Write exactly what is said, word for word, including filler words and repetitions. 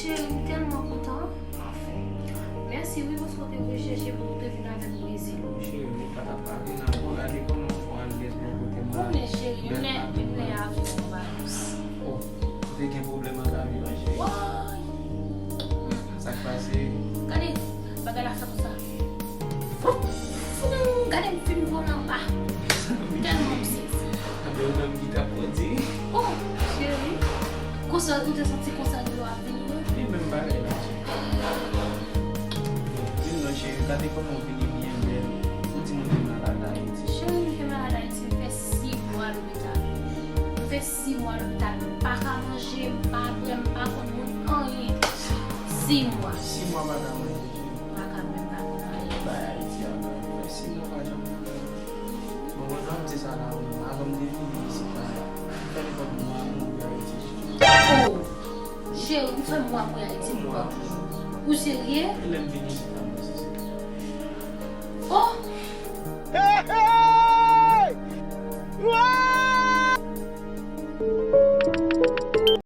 Cheri, m tèlman kontan. Mèsi wi, paske w te voye chèche m, ou te vin avè m Brezil. Cheri, m pa t ap pale nan bon, gade kòman w fè alèz bò kote m la. Konnen cheri, m lè, m lè avyon an pa dous. Oh, ou te gen pwoblèm ak avyon an, cheri? Woy! Sa k pase? Gade bagay la fè konsa. Gade m fin vole anba. Tèlman m sezi. Anben ou menm ki t ap kondi. Oh, cheri. Konsa, ou te santi konsa dlo ap vini wi. Li menm bagay la, cheri. Di m non, cheri, gade kòman w vini byen bèl. Ou di m ou te malad Ayiti. Cheri, m te malad Ayiti, m fè sis mwa lopital. M fè sis mwa lopital, m pa ka manje, m pa bwè, m pa konn moun anyen. Sis mwa. Sis mwa pa ka manje. M pa ka menm pa konn anyen. Bay Ayiti ankò. Fè sis mwa pa janm nan. Bon, mwen, jan m di sa la, wi, avan m te vini isit la, m fè nenpòt mwa mwen rive Ayiti. Oh! Cheri, m fè mwa mwen Ayiti pou kòk. Ou serye? E lè m vini isit la, mwen sezi. Oh!